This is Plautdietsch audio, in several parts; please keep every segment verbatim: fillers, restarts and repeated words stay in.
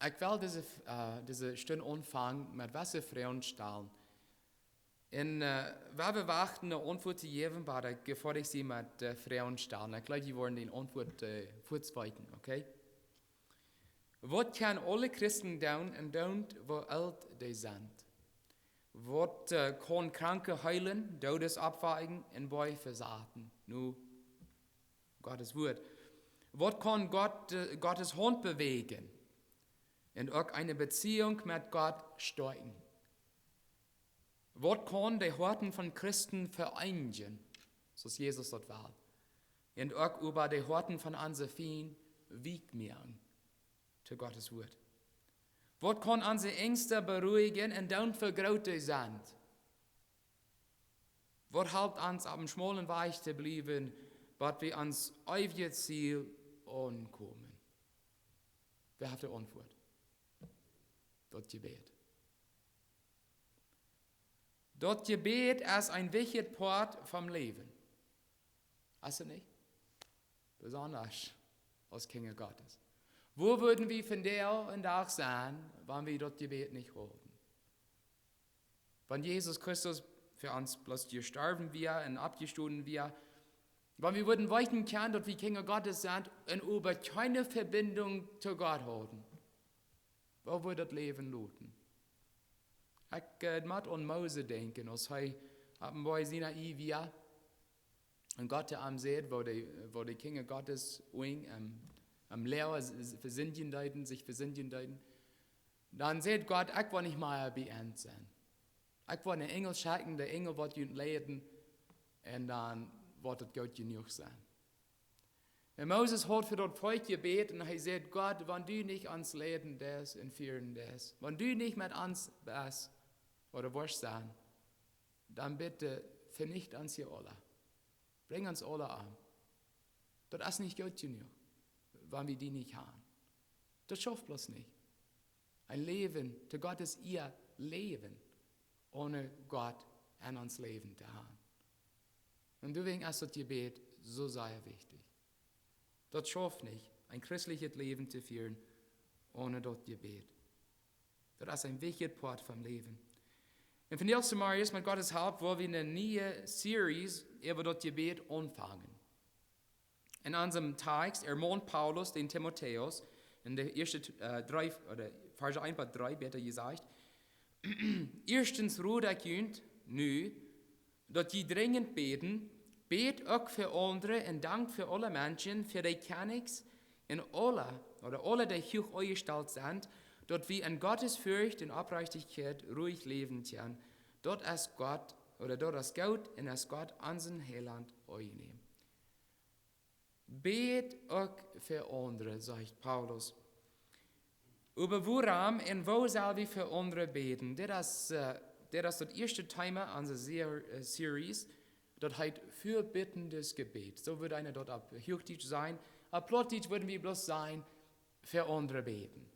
Ekj well dise, äh, dise Stund aunfangen met waut Froagen stalen. Un, äh, wie woaren wachten, eene Auntwuat to jäwen, oba ekj, bevor ekj see met, äh, Froagen stalen, ekj jleew, jie woaren de Auntwuat, äh, fuaz weeten, okay? Waut kjennen aule Christen doonen un doonen, woo oolt dee sent? Waut, äh, kaun Kranke heelen, Doodes oppwakjen un Boagen vesaten? Nu, Gott sien Wort. Waut kaun Gott, äh, Gott siene Haunt bewäajen un uk eene Beziehung met Gott stoakjen? Waut kaun de Hoaten von Christen vereenijen, soo aus Jesus daut well? Un uk äwa de Hoaten von onse Fiend weekj moaken to Gott sien Wort? Waut kaun onse Angst beruhigen un dan fa groote sent? Waut halpt ons opp dän schmaulen Wajch to bliewen, bat wie aun ons eewjet Ziel aunkomen? Wäa haft de Auntwuat? Daut Jebäd. Daut Jebäd es een wichtja Poat vom Läwen. Es et nich? Besonda aus Kjinja Gottes. Wua wudden wie vondoag dän Dach sennen, wan wie daut Jebäd nich hauden? Wan Jesus Christus fa ons bloos jestorwen wia un oppjestonen wia, wan wie wudden weeten kjennen, daut wie Kjinja Gottes sent un äwa kjeene Vebinjunk to Gott hauden, woo wudd daut Läwen loten? Ekj, äh, mott aun Mose denkjen, aus hee opp dän Boajch Sinai wia un Gott to am säd, woo de, woo de Kjinja Gottes unjen, ähm, aum Läwen s-, s-, vesindjen deeden, sikj vesindjen deeden. Dan säd Gott: "Ekj well nich mea bie junt sennen. Ekj well eenen Enjel schekjen, de Enjel woat junt leiden, un dan woat et goot jenuach sennen." Un Moses haud fa daut Volkj jebät un hee säd: "Gott, wan du nich ons leiden deist un fieren deist, wan du nich met ons best ooda woascht sennen, dan bitte venicht ons hia aula. Brinj ons aula om. Daut es nich goot jenuach, wan wie die nich haben. Daut schauft bloos nich. Een Läwen, to Gott siene Ea läwen, onen Gott en ons Läwen to haben." Un doawäajen es daut Jebäd soo sea wichtich. Daut schauft nich, een christeljet Läwen to fieren onen daut Jebäd. Daut es een wichtja Poat vom Läwen. Un vondoag zemorjes, met Gott siene Help, well wie eene niee Series äwa daut Jebäd aunfangen. En onsen Text ermont Paulus dän Timotäus en de ieeschte, äh, dree, ooda Varsch eent bat dree, bäta jesajcht: "Ieeschtens rod ekj junt nu, daut jie drinjent bäden, bät uk fa aundre un dankt fa aule Menschen, fa de Kjennichs un aule, ooda aule, dee huach aunjestalt sent, daut wie en Gottesfurcht un Opprechtichkjeit ruich läwen kjennen. Daut es Gott, ooda daut es goot un es Gott, onsen Heilaunt, aunjenäm." Bät uk fa aundre, sajcht Paulus. Oba wuarom un woo sell wie fa aundre bäden? Dit es, äh, dit es daut ieeschte Thema onse Ser-, äh, Series. Daut heet fürbittendes Gebet. Soo wudd eena daut opp Huachdietsch sajen. Opp Plautdietsch wudden wie bloos sajen, fa aundre bäden.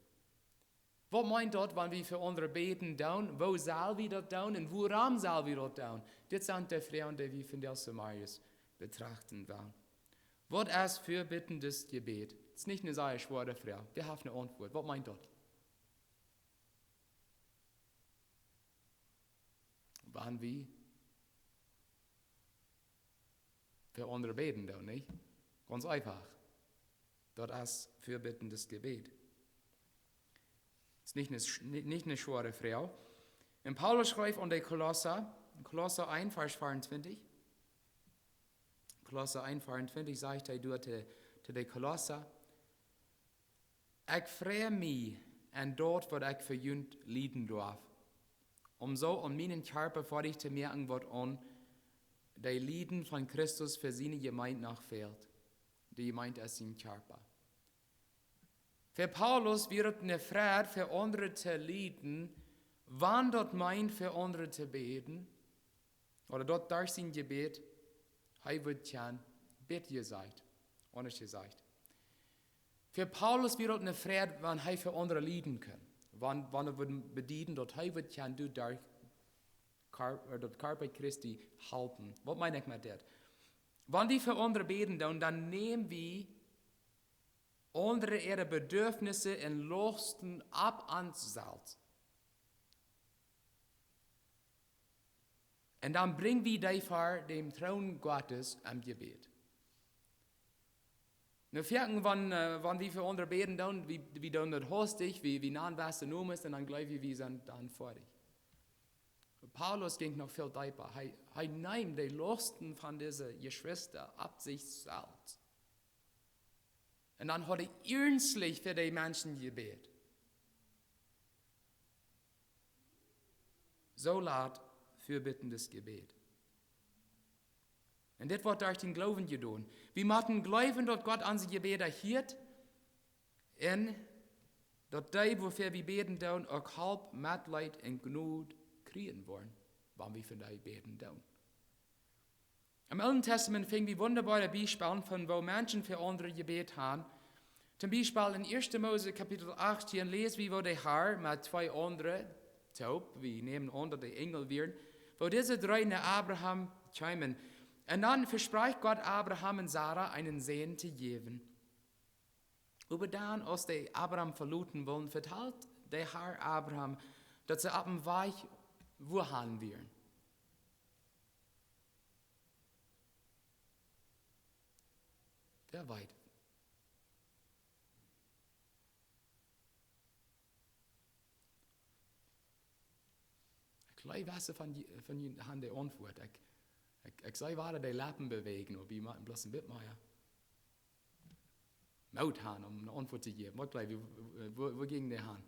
Waut meent daut, wan wie fa aundre bäden doonen? Woo sell wie daut doonen? Un wuarom sell wie daut doonen? Dit sent de Froagen, dee wie vondoag zemorjes betrachten wellen. Waut es fürbittendes Jebäd? Daut es nich eene sea schwoare Froag. Wäa haft eene Auntwuat? Waut meent daut? Wan wie fa aundre bäden doonen, nich? Gaunz eefach. Daut es fürbittendes Jebäd. Daut es nich eene sch-, ni-, nich eene schwoare Froag. Un Paulus schrift aun de Kolossa, Kolossa eent, Varsch veeauntwintich. Kolossa eent, veeauntwintich sajcht hee doa to, to de Kolossa: "Ekj frei mie aun daut, waut ekj fa junt lieden darf, om soo aun mienen Kjarpa foadich to moaken, waut aun de Lieden von Christus fa siene Jemeent noch fält." De Jemeent es sien Kjarpa. Fa Paulus wia et eene Freid, fa aundre to lieden, wan daut meent, fa aundre to bäden, ooda daut derch sien Jebäd, hee wudd kjennen, bäta jesajcht, aundasch jesajcht. Fa Paulus wia daut eene Freid, wan hee fa aundre lieden kunn. Wan, wan daut wudd bedieden, daut hee wudd kjennen, doa derch Kar-, äh, daut Kjarpa Christi halpen. Waut meen ekj met dit? Wan wie fa aundre bäden doonen, dan näm wie aundre äare Bedürfnisse un Lusten opp ons selfst. Un dan brinj wie dee ver dän Troon Gottes em Jebäd. Nu, foaken, wan, äh, wan wie fa aundre bäden doonen, wie, wie doonen daut haustich, wie, wie nanen waut see nomen, un dan jleew wie, wie sent dan foadich. Paulus jinkj noch väl deepa. Hee, hee neem de Lusten von dise Jeschwista opp sikj selfst. Un dan haud hee iernstlich fa dee Menschen jebät. Soo lot fürbittendet Jebäd. Un dit woat derch dän Gloowen jedonen. Wie motten jleewen, daut Gott onse Jebäda hieet un daut dee, wuafäa wie bäden doonen, uk Help, Metleet un Jnod kjrieen woaren, wan wie fa dee bäden doonen. Em Oolen Tastament finj wie wundaboare Biespels von woo Menschen fa aundre jebät han. Toom Biespel en ieeschte Mose Kapitel achtieen läs wie, woo de Har met twee aundre toop, wie nämen aun, daut dee Enjel wieren, woo dise dree no Abraham kjeemen. Un dan vesprakjt Gott Abraham un Sara eenen Sän to jäwen. Oba dan, aus dee Abraham veloten wullen, vetalt de Har Abraham, daut see opp dän Wajch wua han wieren. Wäa weet. Ekj jleew, waut see von dee, von dee han de Auntwuat. Ekj, ekj, ekj see wada de Leppen bewäajen, oba wie motten bloos een bät mea Moot han, om eene Auntwuat to jäwen. Waut jleew jie, wua, wua, wua jinkj dee han?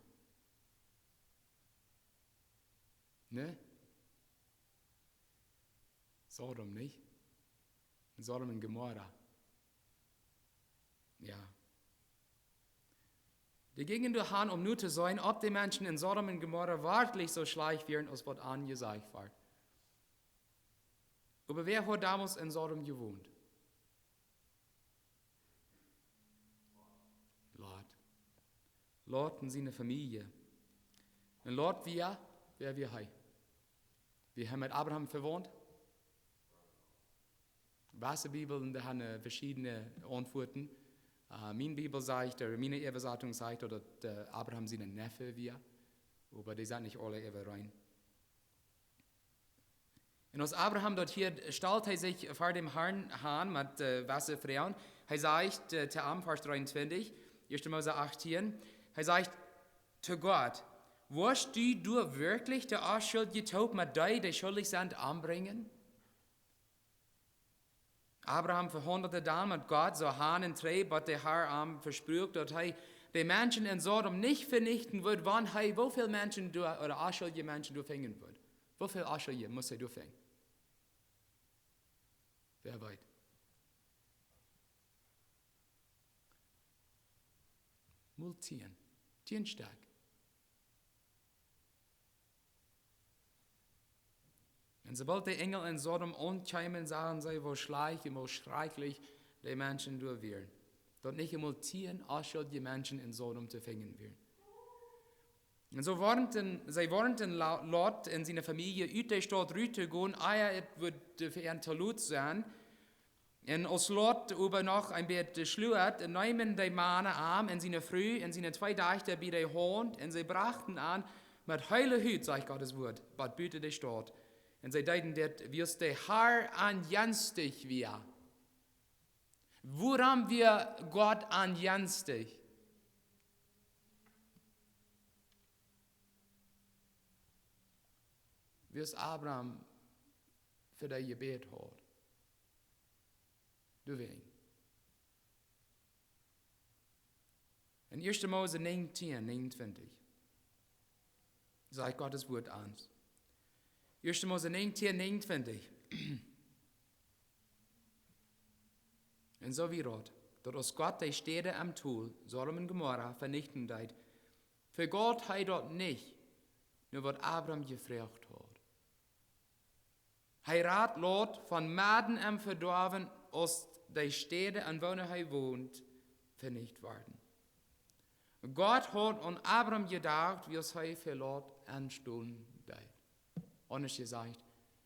Nä? Sodom, nich? Sodom un Gomorra. Jo. Dee jinjen doa han, om nu to seenen, auf de Menschen en Sodom un Gomorra werkjlich soo schlajcht wieren, aus waut aunjesajcht wort. Oba wäa haud donmols en Sodom jewont? Lot. Lot un siene Famielje. Un Lot wia, wäa wia hee? Wia hee met Abraham vewaunt? Waut de Bibel, un doa han, äh, veschiedne Auntwuaten. Äh, miene Bibel sajcht, äh, miene Äwasatunk sajcht, daut, äh, Abraham sien Neffe wia. Oba dee sent nich aule äwareen. Un aus Abraham daut hieet, stalt hee sikj ver dän Harn han met, äh, waut see froagen. Hee sajcht, äh, to am, Varsch dreeuntwintich, ieeschte Mose achtieen, hee sajcht to Gott: "Woascht du doa werkjlich de Onschuldje toop met dee, dee schuldich sent, ombrinjen?" Abraham vehaundelt dan met Gott soo han un trigj, waut de Har am vesprakjt, daut hee de Menschen en Sodom nich venichten wudd, wan hee, woo väl Menschen doa, ooda onschuldje Menschen doa finjen wudd. Woo väl onschuldje must hee doa finjen? Wäa weet. Mol tieen. Tieen Stekj. Un soobolt de Enjel en Sodom aunkjeemen, sagen see, woo schlajcht un woo schrakjlich de Menschen doa wieren. Daut nich eemol tieen onschuldje Menschen en Sodom to finjen wieren. Un soo woarnden, see woarnden Lo-, Lot un siene Famielje, ut de Staut rut to gonen, ea et wudd, äh, fa an to lot sennen. Un aus Lot oba noch een bät schluat, neemen de Mana am un siene Fru un siene twee Dajchta bie de Haunt, un see brochten an met heele Hut, sajcht Gott sien Wuat, bat buten de Staut. Un see deeden dit, wiels de Har an jenstich wia. Wuarom wia Gott an jenstich? Wiels Abraham fa dee jebät haud. Doawäajen. En ieeschte Mose näajentieen, näajenuntwintich sajcht Gott sien Wuat ons. Ieeschte Mose näajentieen, näajenuntwintich. Un soo wia daut, daut aus Gott de Städ em Tol, Sodom un Gomorra, venichten deed, vejäft hee daut nich, no waut Abraham jefroacht haud. Hee rat Lot von medden em Vedoawen, aus de Städ, aun woone hee wond, venicht worden. Gott haud aun Abraham jedocht, wiels hee fa Lot enstonen deed. Aundasch jesajcht,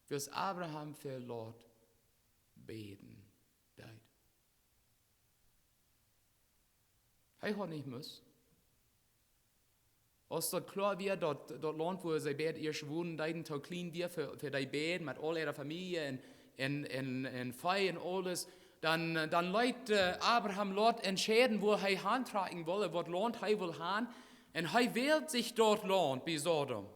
wiels Abraham fa Lot bäden deed. Hee haud nich must. Aus daut kloa wia, daut daut Launt, wua see beid ieescht wonen deeden, too kjlien wia fa, fa dee beid met aul äare Famielje un, un, un, un Vee un aules, dan, dan leet, äh, Abraham Lot entscheiden, wua hee hantrakjen wull, waut Launt hee wull han. Un hee wält sikj daut Launt bie Sodom.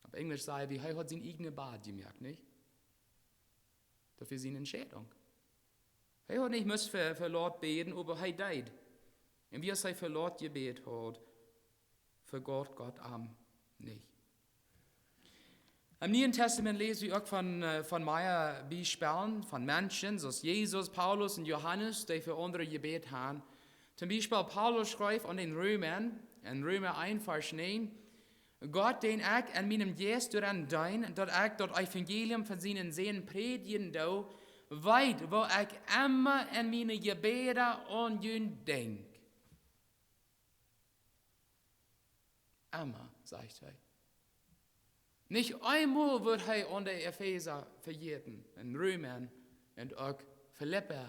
Opp Enjlisch saj wie, hee haud sien eajnet Bad jemoakt, nich? Daut wia siene Entscheidunk. Hee haud nich must fa, fa Lot bäden, oba hee deed. Un wiels hee fa Lot jebät haud, vejeft Gott am nich. Em Nieen Tastament läs wie uk von, äh, von mea Biespels, von Menschen, soo aus Jesus, Paulus un Johanes, dee fa aundre jebät han. Toom Biespel Paulus schrift aun dän Reema, en Reema eent, Varsch näajen: Gott, dän ekj en mienem Jeist doaraun deen, daut ekj daut Evangelium von sienen Säajen prädjen doo, weet, woo ekj emma en miene Jebäda aun junt denkj. Emma, sajcht hee. Nich eemol wudd hee aun de Efeesa vejäten, un Reema un uk Filippa.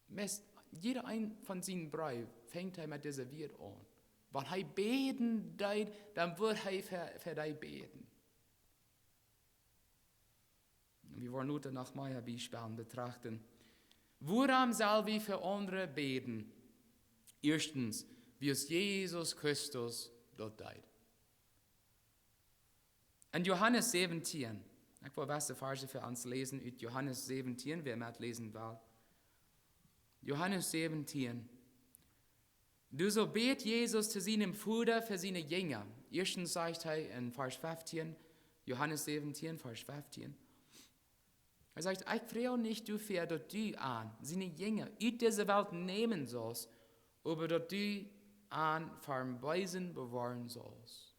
Meist jieda een von siene Breew fangt hee met dise Wieed aun. Wan hee bäden deed, dan wudd hee fa, fa dee bäden. Wie woaren nu noch mea Biespels betrachten. Wuarom sell wie fa aundre bäden? Ieeschtens, wiels Jesus Christus daut deed. En Johanes säwentieen, ekj well waut Varsch fa ons läsen ut Johanes säwentieen, wäa metläsen well. Johanes säwentieen. Doa soo bät Jesus to sienem Voda fa siene Jinja. Ieeschtens sajcht hee en Varsch feftieen, Johanes säwentieen, Varsch feftieen. Hee sajcht: Ekj froag nich doafäa, daut du an, siene Jinja, ut dise Welt nämen saust, oba daut du an vom Beesen bewoaren saust.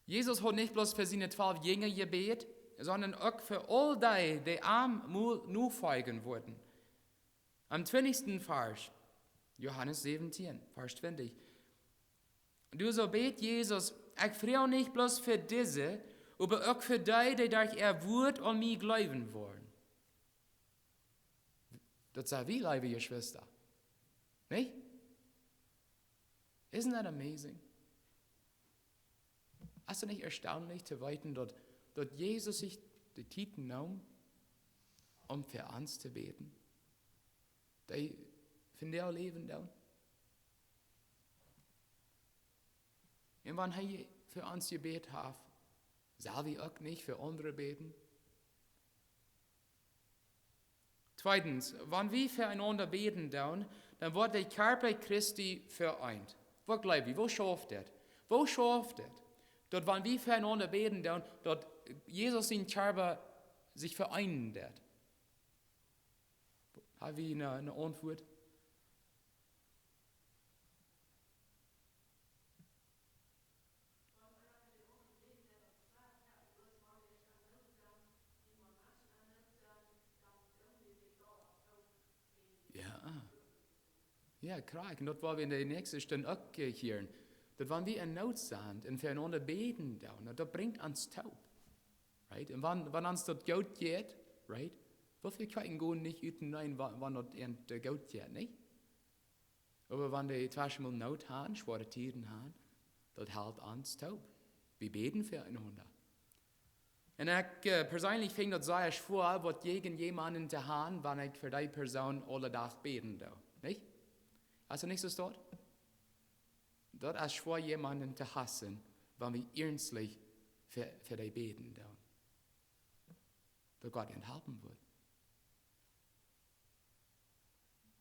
Jesus haud nich bloos fa siene twalf Jinja jebät, sonda uk fa aul dee, dee am mol nofoljen wudden. Em twintichsten Varsch, Johanes säwentieen, Varsch twintich. Doa soo bät Jesus: Ekj froag nich bloos fa dise, oba uk fa dee, dee derch äa Wuat aun mie jleewen woaren. Daut sent wie, leewe Jeschwista. Nich? Isn't that amazing? Es daut nich erstaunlich to weeten, daut, daut Jesus sikj de Tiet neem, om fa ons to bäden? Dee von dee läwen doonen. Un wan hee fa ons jebät haft, sell wie uk nich fa aundre bäden? Tweedens, wan wie fa eenaunda bäden doonen, dan woat de Kjarpa Christi vereent. Waut jleew wie? Woo schauft daut? Woo schauft daut? Daut wan wie fa eenaunda bäden doonen, daut Jesus sien Kjarpa sikj vereenen deit. Hab wie eene, eene Auntwuat? Jo. Jo, krakjt. Un daut woa wie en de näakjste Stund uk, äh, hieren. Daut wan wie en Noot sent un fa eenaunda bäden doonen, daut, daut brinjt ons toop. Right? Un wan, wan ons daut goot jeit, right? Woo väl Kjoakjen gonen nich uteneen, wa-, wan daut an, äh, goot jeit, nich? Oba wan dee tweschen mol Noot han, schwoare Tieden han, daut helt ons toop. Wie bäden fa eenaunda. Un ekj, äh, perseenlich finj daut sea schwoa, waut jäajen jemaunden to han, wan ekj fa dee Persoon aule Dach bäden doo. Nich? Hast du nich soo staut? Daut es schwoa, jemaunden to hassen, wan wie iernstlich fa, fa dee bäden doonen. Daut Gott an halpen woat.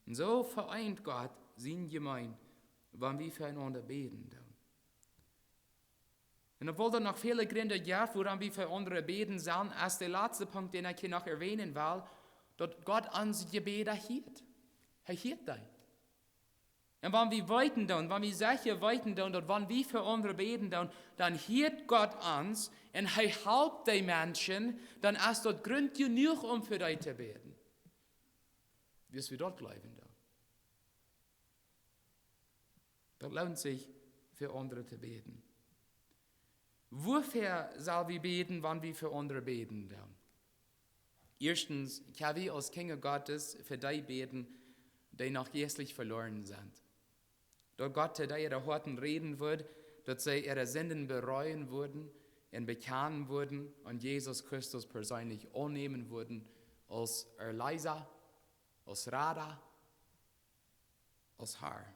Un soo vereent Gott siene Jemeent, wan wie fa eenaunda bäden doonen. Un obwohl daut noch väle Jrind jeft, wuarom wie fa aundre bäden sellen, es de latste Punkt, dän ekj hia noch erwähnen well, daut Gott onse Jebäda hieet. Hee hieet dee. Un wan wie weeten doonen, wan wie secha weeten doonen, daut wan wie fa aundre bäden doonen, dan hieet Gott ons un hee halpt dee Menschen, dan es daut Grunt jenuach, om fa dee to bäden. Wiels wie daut jleewen doonen. Daut loont sikj, fa aundre to bäden. Wuafäa sell wie bäden, wan wie fa aundre bäden doonen? Ieeschtens, kjenn wie aus Kjinja Gottes fa dee bäden, dee noch jeistlich veloaren sent. Daut Gott to dee äare Hoaten räden wudd, daut see äare Sinden bereuen wudden un bekjanen wudden un Jesus Christus perseenlich aunnämen wudden aus Erleesa, aus Rada, aus Har.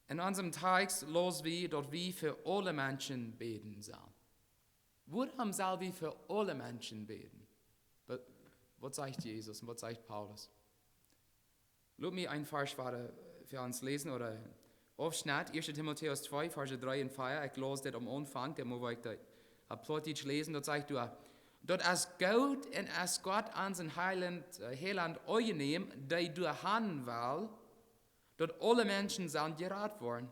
En onsem Tekjst läs wie, daut wie fa aule Menschen bäden sellen. Wuarom sell wie fa aule Menschen bäden? Waut, waut sajcht Jesus un waut sajcht Paulus? Lot mie een Varsch wieda fa ons läsen, ooda Aufschnett, ieeschte Timotäus twee, Varsch dree un vea. Ekj läs dit aum Aunfank, dan mott ekj daut opp Plautdietsch läsen. Daut sajcht doa: Daut es goot un es Gott, onsen Heilaunt, äh, Heilaunt aunjenäm, dee doahan well, daut aule Menschen sellen jerat woaren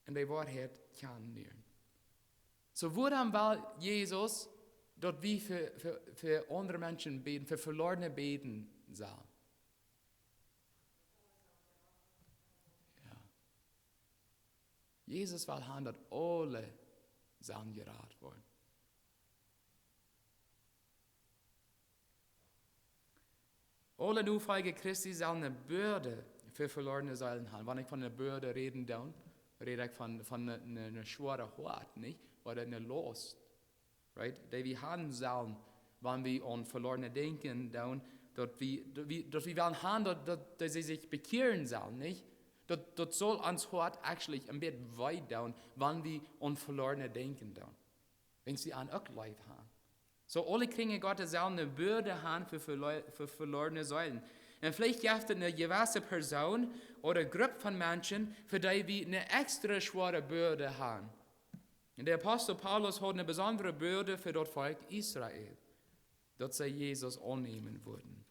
un de Woarheit kjanen lieren. Soo, wuarom well Jesus, daut wie fa, fa, fa aundre Menschen bäden, fa Veloarne bäden sellen? Jo. Jesus well haben, daut aule sellen jerat woaren. Aule Nofolja Christi sellen eene Bürde fa veloarne Seelen haben. Wan ekj von eene Bürde räden doo, räd ekj von, von eene, eene, eene schwoare Hoat, nich? Ooda eene Laust, right? Dee wie haben sellen, wan wie aun Veloarne denkjen doonen, daut wie, daut wie, daut wie wellen haben, daut, daut, daut see sikj bekjieren sellen, nich? Daut, daut saul ons Hoat actually een bät wee doonen, wan wie aun Veloarne denkjen doonen. Wan wie an uk leef haben. Soo, aule Kjinja Gottes sellen eene Bürde haben fa, fa, fa veloarne Seelen. Un veleicht jeft et eene jewesse Persoon ooda Grupp von Menschen, fa dee wie eene extra schwoare Bürde haben. Un de Apostel Paulus haud eene besondre Bürde fa daut Volkj Israel, daut see Jesus aunnämen wudden.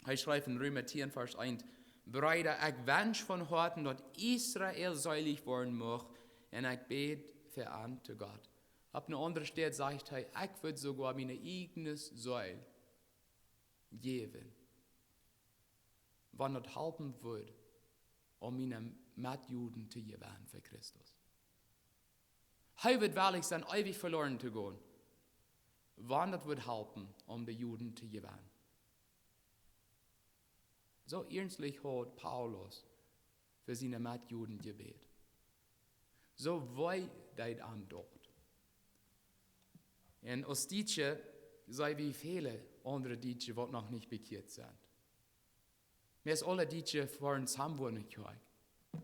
Hee schrift en Reema tieen, Varsch eent: Breeda, ekj wensch von Hoaten, daut Israel seelich woaren mucht, un ekj bäd fa an to Gott. Opp eene aundre Städ sajcht hee: Ekj wudd soogoa miene ieejne Seel jäwen, wan daut halpen wudd, om miene Metjuden to jewennen fa Christus. Hee wudd wellich sennen, eewich veloaren to gonen, wan daut wudd halpen, om de Juden to jewennen. Soo iernstlich haud Paulus fa siene Metjuden jebät. Soo wee deed am daut. Un aus Dietsche sent wie väle aundre Dietsche, waut noch nich bekjieet sent. Meist aule Dietsche foaren soo woa no Kjoakj.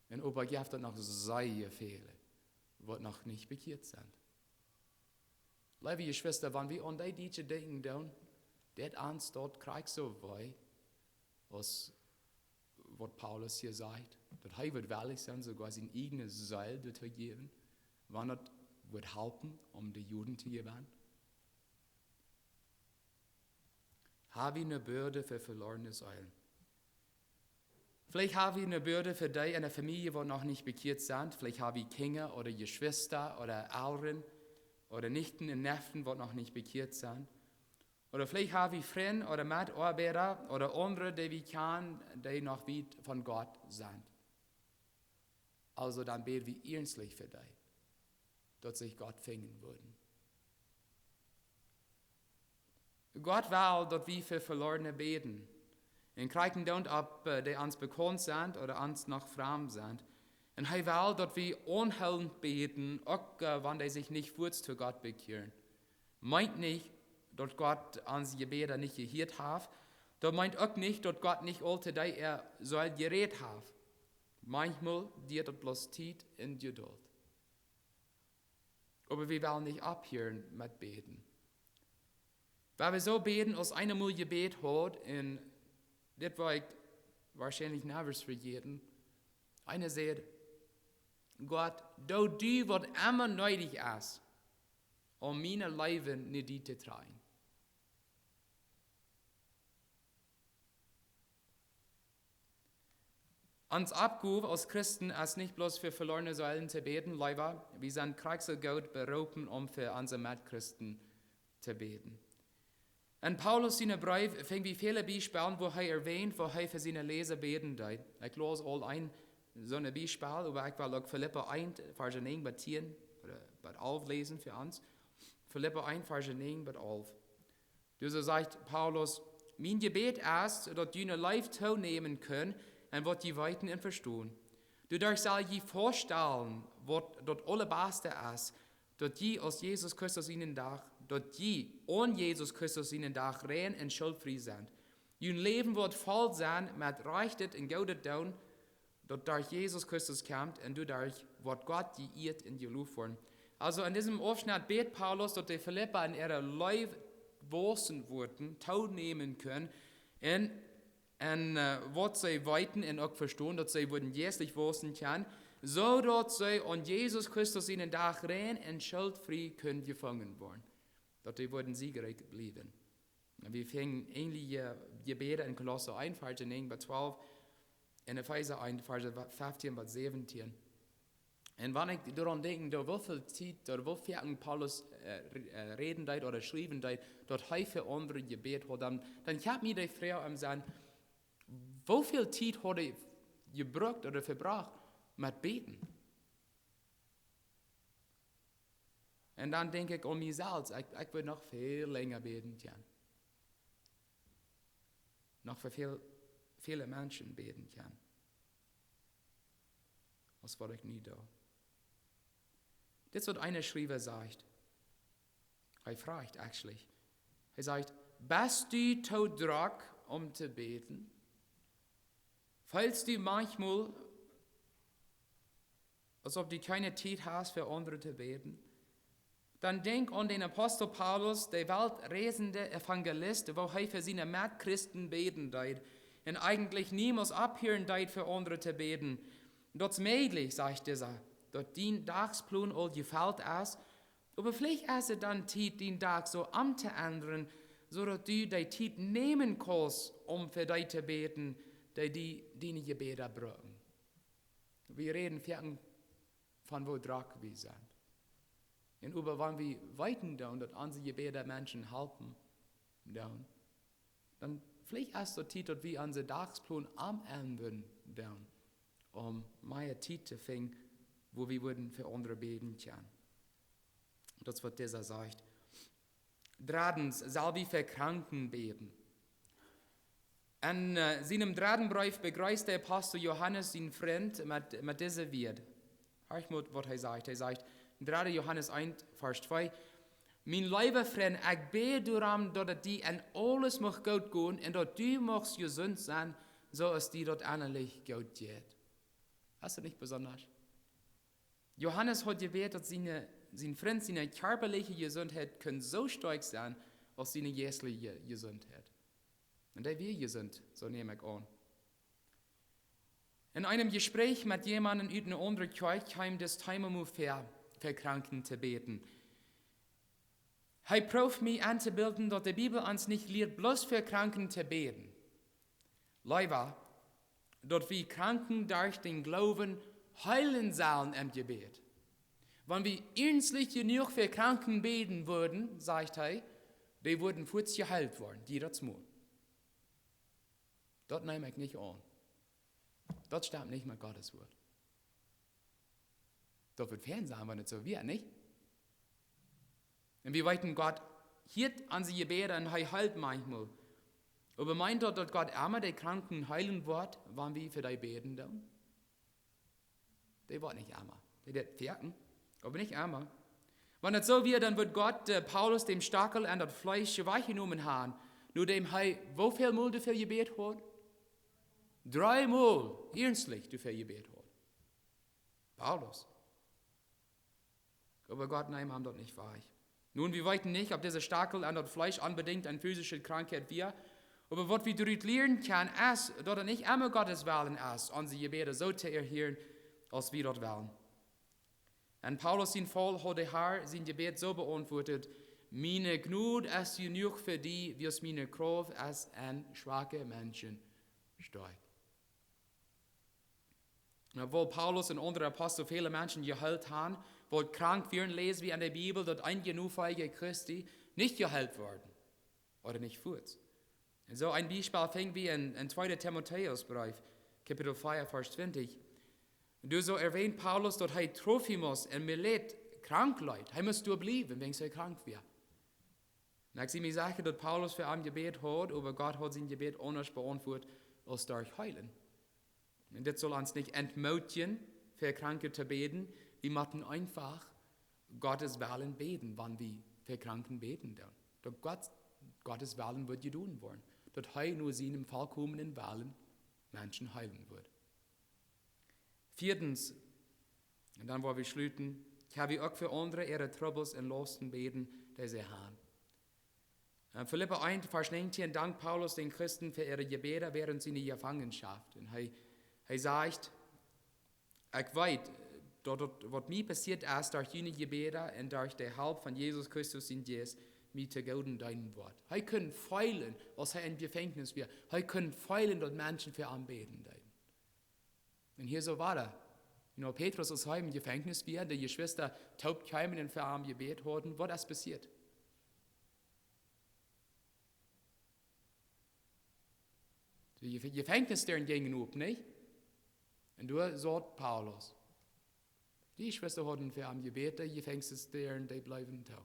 Un oba jeft daut noch sea väle, waut noch nich bekjieet sent. Leewe Jeschwista, wan wie aun dee Dietsche denkjen doonen, daut ons daut krakjt soo wee, aus waut Paulus hia sajcht, daut hee wudd wellich sennen, soogoa siene ieejne Seel doatoo jäwen, wan daut wudd halpen, om de Juden to jewennen. Hab wie eene Bürde fa veloarne Seelen? Veleicht hab wie eene Bürde fa dee enne Famielje, waut noch nich bekjieet sent. Veleicht hab wie Kjinja ooda Jeschwista ooda Elren ooda Nichten un Neften, waut noch nich bekjieet sent. Ooda veleicht hab wie Frind ooda Metoabeida ooda aundre, dee wie kjanen, dee noch wiet von Gott sent. Aulsoo dan bäd wie iernstlich fa dee, daut see Gott finjen wudden. Gott well, daut wie fa Veloarne bäden. Un krakjt doonen, auf, äh, dee ons bekaunt sent ooda ons noch framd sent. Un hee well, daut wie aunhoolent bäden, uk, äh, wan dee sikj nich fuaz to Gott bekjieren. Meent nich, daut Gott onse Jebäda nich jehieet haft. Daut meent uk nich, daut Gott nich aul to dee äa Seel jerät haft. Maunchmol diet daut bloos Tiet un Jedult. Oba wie wellen nich opphieren met bäden. Wan wie soo bäden, aus eena mol jebät haud, un dit woa ekj woarschienlich niemols vejäten, eena säd: Gott, doo du, waut emma needich es, om mien Läwen no die to dräajen. Ons Oppgow aus Christen es nich bloos fa veloarne Seelen to bäden, leewa, wie sent krakjt soo goot beroopen, om fa onse Metchristen to bäden. En Paulus siene Breew finj wie väle Biespels, wua hee erwänt, wua hee fa siene Läsa bäden deed. Ekj läs aul een, soon Biespel, oba ekj well uk Filippa eent, Varsch näajen bat tieen, ooda bat alf läsen fa ons. Filippa eent, Varsch näajen bat alf. Doa sajcht Paulus: "Mien Jebäd es, daut june Leew toonämen kaun enn waut jie weeten un vestonen. Doaderch sell jie faststalen, waut daut aulabaste es, daut jie aus Jesus Christus sienen Dach, daut jie aun Jesus Christus sienen Dach rein un schultfrie sent. Jun Läwen woat voll sennen met rajchtet un goodet doonen, daut derch Jesus Christus kjemt un doaderch woat Gott jeieet un jeloft woaren." Also enn disen Aufschnett bät Paulus, daut de Filippa enn äare Leew waussen wudden, toonämen kunnen, un, un, äh, waut see weeten un uk vestonen, daut see wudden jeistlich waussen kjennen, soo daut see aun Jesus Christus sienen Dach rein un schultfrie kunnen jefungen woaren, daut dee wudden siegrikj bliewen. Un wie finjen änelje Jebäda enn Kolossa eent, Varsch näajen bat twalf, enn Efeesa eent, Varsch feftieen bat säwentieen. Un wan ekj doaraun denkj, doa woo väl Tiet, ooda woo foaken Paulus, äh, re-, äh, räden deed ooda schriewen deed, daut hee fa aundre jebät haud, dan, dan kjemt mie de Froag em Senn, woo väl Tiet haud hee jebrukt ooda vebrocht met bäden? Un dan denkj ekj aun mie selfst, ekj, ekj wudd noch väl lenja bäden kjennen. Noch fa väl, väle Menschen bäden kjennen, aus waut ekj nu doo. Dit es waut een Schriewa sajcht. Hee froagt, actually. Hee sajcht: "Best du too drock, om to bäden? Feelst du manchmal, aus auf du kjeene Tiet hast, fa aundre to bäden?" Dan denkj aun dän Apostel Paulus, de weltreisende Evangelist, woo hee fa siene Metchristen bäden deed un eejentlich niemols opphieren deed, fa aundre to bäden. "Daut es mäajlich", sajcht disa, "daut dien Dagsplon aul jefelt es, oba veleicht es et dan Tiet, dien Dach soo omtoendren, soo daut du dee Tiet nämen kaust, om fa dee to bäden, dee die, diene Jebäda brucken." Wie räden foaken von woo drock wie sent. Un oba wan wie weeten doonen, daut onse Jebäda Menschen halpen doonen, dan veleicht es daut Tiet, daut wie onse Dagsplon omändren doonen, om mea Tiet to finjen, wua wie wudden fa aundre bäden kjennen. Daut es waut disa sajcht. Dreddens, sell wie fa Kranken bäden. Enn, äh, sienem dredden Breef bejreesst de Apostel Johanes sienen Frint met, met dise Wieed. Horcht mol, waut hee sajcht. Hee sajcht, dredde Johanes eent, Varsch twee: "Mien leewa Frint, ekj bäd doaromm, daut et die enn aules mucht goot gonen un daut du muchst jesunt sennen, soo aus die daut ennalich goot jeit." Es daut nich besonda? Johanes haud jebät, daut siene, sien Frint siene kjarpaliche Jesuntheit kunn soo stoakj sennen aus siene jeistliche Jesuntheit. Un dee wia jesunt, soo näm ekj aun. Enn eenem Jespräakj met jemaunden ut eene aundre Kjoakj kjeem dit Thema mol väa, fa Kranken to bäden. Hee proowd mie entobilden, daut de Bibel ons nich lieet, bloos fa Kranken to bäden. Leewa, daut wie Kranken derch dän Gloowen heelen sellen em Jebäd. Wan wie iernstlich jenuach fa Kranken bäden wudden, sajcht hee, dee wudden fuaz jeheelt woaren, jiedet Mol. Daut neem ekj nich aun. Daut stemt nich met Gott sien Wuat. Daut wudd fein sennen, wan et soo wia, nich? Un wie weeten, Gott hieet onse Jebäda un hee heelt maunchmol. Oba meent daut, daut Gott emma de Kranken heelen woat, wan wie fa dee bäden doonen? Dee woat nich emma. Dee deit foaken, oba nich emma. Wan et soo wia, dan wudd Gott, äh, Paulus dän Stachel aun daut Fleesch wajchjenomen haben, nodäm hee woo väl Mol doafäa jebät haud? Dree Mol iernstlich doafäa jebät haud. Paulus. Oba Gott neem am daut nich wajch. Nu, wie weeten nich, auf dise Stachel aun daut Fleesch onbedinjt eene physische Krankheit wia, oba waut wie doarut lieren kjennen, es, daut et nich emma Gott sien Wellen es, onse Jebäda soo to erhieren, aus wie daut wellen. Enn Paulus sien Faul haud de Herr sien Jebäd soo beauntwuat: "Miene Jnod es jenuach fa die, wiels miene Krauft es enn schwake Menschen stoakj." Un obwohl Paulus un aundre Apostel väle Menschen jeheelt haben, waut krank wieren, läs wie enn de Bibel, daut eenje Nofolja Christi nich jeheelt worden, ooda nich fuaz. Un soo een Biespel finj wie enn, enn tweede Timotäus Breef, Kapitel vea, Varsch twintich. Un doa soo erwähnt Paulus, daut hee Trofimus en Milet krank leet. Hee must doa bliewen, wiels hee krank wia. Un ekj sie mie secha, daut Paulus fa am jebät haud, oba Gott haud sien Jebäd aundasch beauntwuat aus derch heelen. Un dit saul ons nich entmootjen, fa Kranke to bäden. Wie motten eefach Gott sienen Wellen bäden, wan wie fa Kranke bäden doonen. Daut Gott, Gott sienen Wellen woat jedonen woaren. Daut hee no sienen volkomenen Wellen Menschen heelen woat. Vieedens, un dan woa wie schluten, kjenn wie uk fa aundre äare Trubbels un Lausten bäden, dee see haben. En Filippa eent, Varsch näajentieen, dankt Paulus dän Christen fa äare Jebäda wäarent siene Jefangenschaft. Un hee, hee sajcht: "Ekj weet, daut, daut waut mie passieet es, derch june Jebäda un derch de Help von Jesus Christus sien Jeist, mie to Gooden deenen woat." Hee kunn feelen, aus hee em Jefenkjnis wia. Hee kunn feelen, daut Menschen fa am bäden deeden. Un hia soo wia daut. You know, Petrus, aus hee em Jefenkjnis wia, de Jeschwista toop kjeemen un fa am jebät hauden, waut es passieet? De Jef-, Jefenkjnisdäaren jinjen op, nich? Un doa saut Paulus. De Jeschwista hauden fa am jebät, de Jefenkjnisdäaren, dee bleewen too.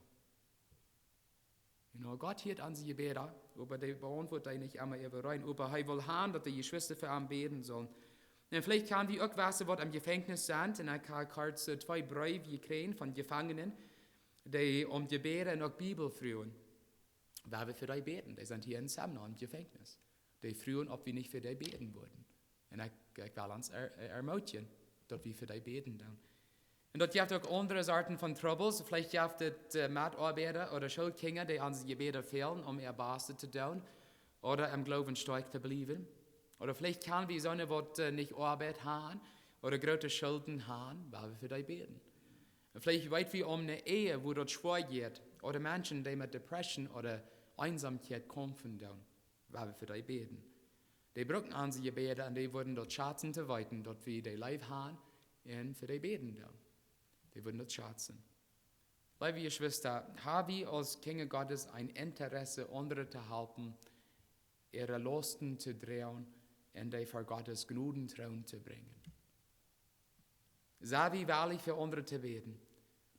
You know, Gott hieet onse Jebäda, oba dee beauntwuat dee nich emma äwareen. Oba hee well haben, daut de Jeschwista fa am bäden sellen. Un veleicht kjenn wie uk wesse, waut em Jefenkjnis sent. Un ekj hab kort, äh, twee Breew jekjräajen von Jefangenen, dee om Jebäd un uk Bibel fruagen. Woa wie fa dee bäden? Dee sent hia en Semna em Jefenkjnis. Dee fruagen, auf wie nich fa dee bäden wudden. Un ekj, ekj well ons er-, er-, ermootjen, daut wie fa dee bäden doonen. Un daut jeft uk aundre Sorten von Trubbels. Veleicht jeft et, äh, Metoabeida ooda Schoolkjinja, dee onse Jebäda fälen, om äa Bastet to doonen ooda em Gloowen stoakj to bliewen. Ooda veleicht kjenn wie soone, waut, äh, nich Oabeit haben ooda groote Schulden haben, woa wie fa dee bäden. Un veleicht weet wie om eene Ehe, wua daut schwoa jeit, ooda Menschen, dee met Depression ooda Eensamkjeit kjamfen doonen, woa wie fa dee bäden. Dee brucken onse Jebäda un dee wudden daut schazen to weeten, daut wie dee leef haben un fa dee bäden doonen. Dee wudden daut schazen. Leewe Jeschwista, hab wie aus Kjinja Gottes een Interesse, aundre to halpen, äare Lausten to droagen un dee ver Gottes Gnodentroon to brinjen? Sent wie wellich fa aundre to bäden?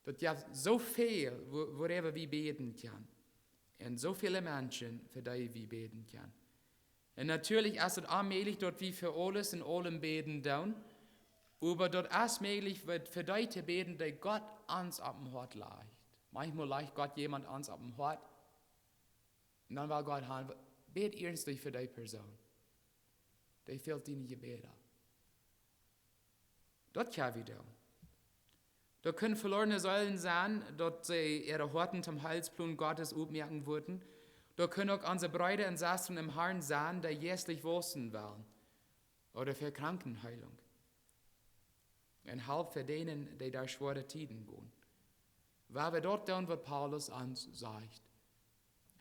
Daut jeft soo väl, wua-, wuaräwa wie bäden kjennen. Un soo väle Menschen, fa dee wie bäden kjennen. Un natieedlich es et onmäajlich, daut wie fa aules un aulem bäden doonen. Oba daut es mäajlich, waut fa dee to bäden, dee Gott ons opp em Hoat lajcht. Maunchmol lajcht Gott wäm ons opp em Hoat. Un dan well Gott haben, bäd iernstlich fa dee Persoon. Dee fält diene Jebäda. Daut kjenn wie doonen. Daut kjennen veloarne Seelen sennen, daut see äare Hoaten toom Heilsplon Gottes opmoaken wudden. Daut kjennen uk onse Breeda un Sestren em Harn sennen, dee jeistlich wausen wellen. Ooda fa Krankenheilunk. Un Help fa dee, dee derch schwoare Tieden gonen. Woa wie daut doonen, waut Paulus ons sajcht.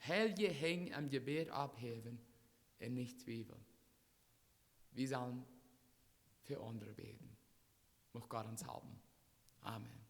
Heilje Henj em Jebäd opphäwen un nich twieweln. Wie sellen fa aundre bäden. Mucht Gott ons halpen. Amen.